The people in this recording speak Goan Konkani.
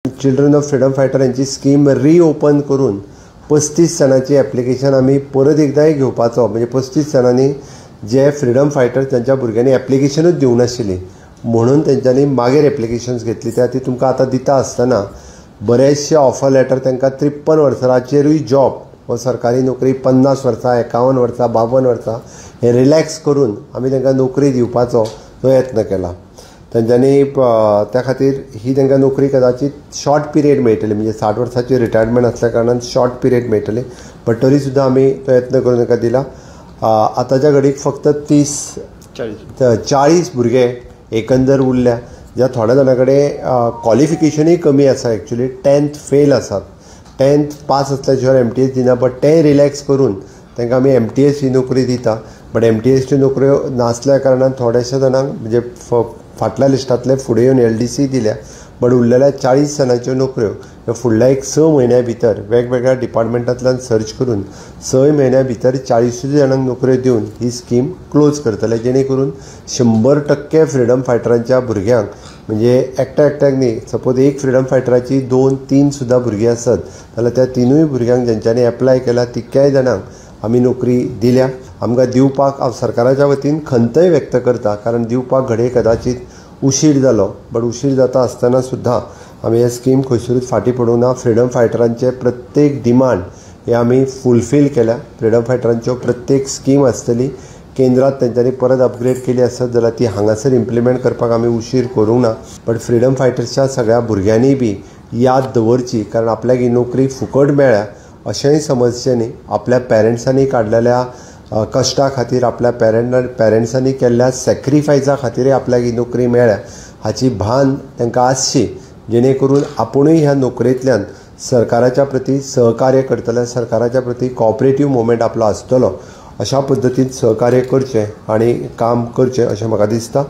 चिल्ड्रन ऑफ फ्रिडम फायटर यांची स्कीम रिओपन करून 35 जाणांची एप्लिकेशन आमी परत एकदांय घेवपाचो, म्हणजे 35 जाणांनी जे फ्रिडम फायटर तांच्या भुरग्यांनी एप्लिकेशनूच दिवंक नाशिल्ली म्हणून तेंच्यांनी मागीर एप्लिकेशन्स घेतली. त्या खातीर तुमकां आतां दिता आसतना बरेचशे ऑफर लेटर तांकां 53 वर्सांचेरूय जॉब हो सरकारी नोकरी 50 वर्सां, 51 वर्सां, 52 वर्सां हे रिलॅक्स करून आमी तांकां नोकरी दिवपाचो तो यत्न केला. तांच्यांनी त्या खातीर ही तांकां नोकरी कदाचीत शॉर्ट पिरियड मेळटली, म्हणजे 60 वर्सांची रिटायरमेंट आसल्या कारणान शॉर्ट पिरियड मेळटली, बट तरी सुद्दां आमी तो यत्न करून तांकां दिला. आतांच्या घडीक फक्त 30-40 भुरगे एकंदर उरल्या, ज्या थोड्या जाणां कडेन क्वॉलिफिकेशनूय कमी आसा, एक्चुली 10th fail आसात, 10th पास आसल्या शिवाय MTS दिना, बट तें रिलॅक्स करून तांकां आमी MTS ही नोकरी दिता. बट MTSच्यो नोकऱ्यो नासल्या कारणान थोड्याशा जाणांक म्हणजे फाटल्या लिस्टांतले फुडें येवन LDC दिल्या, बट उरलेल्या 40 जाणांच्यो नोकऱ्यो ह्यो फुडल्या एक 6 म्हयन्या भितर वेगवेगळ्या डिपार्टमेंटांतल्यान सर्च करून 6 म्हयन्या भितर 40 जाणांक नोकऱ्यो दिवन ही स्कीम क्लोज करतले, जेणे करून 100% फ्रिडम फायटरांच्या भुरग्यांक, म्हणजे एकट्या एकट्याक न्ही, सपोज एक फ्रिडम फायटराची 2-3 सुद्दां भुरगीं आसत जाल्यार त्या 3ूय भुरग्यांक जेंच्यांनी एप्लाय केला तितक्याय जाणांक आमी नोकरी दिल्या. आमकां दिवपाक हांव सरकाराच्या वतीन खंतय व्यक्त करता, कारण दिवपाक घडये कदाचीत उशीर जालो, बट उशीर जाता आसतना सुद्दां आमी हे स्कीम खंयसरूच फाटीं पडूंक ना. फ्रिडम फायटरांचे प्रत्येक डिमांड हे आमी फुलफील केल्या. फ्रिडम फायटरांच्यो प्रत्येक स्कीम आसतली, केंद्रांत तेंच्यांनी परत अपग्रेड केली आसत जाल्यार ती हांगासर इम्प्लिमेंट करपाक आमी उशीर करूंक ना. बट फ्रिडम फायटर्सच्या सगळ्या भुरग्यांनी बी याद दवरची, कारण आपल्याक ही नोकरी फुकट मेळ्ळ्या अशेंय समजचें न्ही. आपल्या पेरंट्सांनी काडलेल्या कश्टा खातीर, आपल्या पेरंट्सांनी केल्ल्या सॅक्रिफायसा खातीरय आपल्याक ही नोकरी मेळ्ळ्या हाची भान तांकां आसची, जेणे करून आपुणूय ह्या नोकरेंतल्यान सरकाराच्या प्रती सहकार्य करतले, सरकाराच्या प्रती कॉपरेटीव मुवमेंट आपलो आसतलो, अशा पद्दतीन सहकार्य करचें आनी काम करचें अशें म्हाका दिसता.